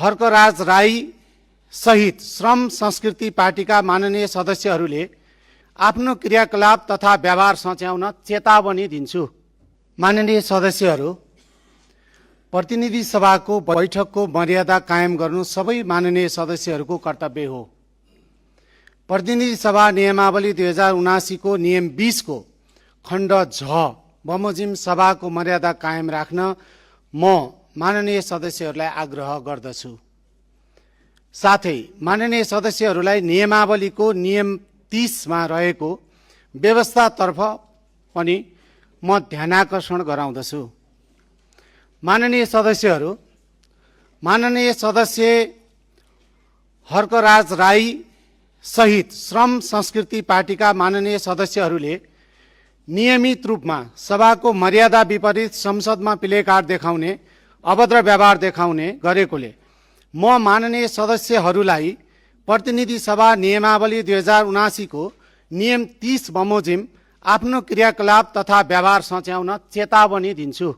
हर्कराज राई सहित श्रम संस्कृति पार्टीका माननीय सदस्यहरूले आफ्नो क्रियाकलाप तथा व्यवहार सच्याउन चेतावनी दिन्छु। माननीय सदस्यहरू, प्रतिनिधि सभाको बैठकको मर्यादा कायम गर्नु सबै माननीय सदस्यहरूको कर्तव्य हो। प्रतिनिधि सभा नियमावली 2079 को नियम 20 को खण्ड झ बमोजिम सभाको मर्यादा कायम राख्न म माननीय सदस्यहरूलाई आग्रह गर्दछु। साथै माननीय सदस्यहरूलाई नियमावलीको नियम 30 मा रहेको व्यवस्थातर्फ पनि म ध्यानाकर्षण गराउँदछु। माननीय सदस्यहरू, माननीय सदस्य हर्कराज राई सहित श्रम संस्कृति पार्टीका माननीय सदस्यहरूले नियमित रूपमा सभाको मर्यादा विपरीत संसदमा प्लेकार्ड देखाउने, अभद्र व्यवहार देखाउने गरेकोले म माननीय सदस्यहरूलाई प्रतिनिधि सभा नियमावली 2079 को नियम 30 बमोजिम आफ्नो क्रियाकलाप तथा व्यवहार सच्याउन चेतावनी दिन्छु।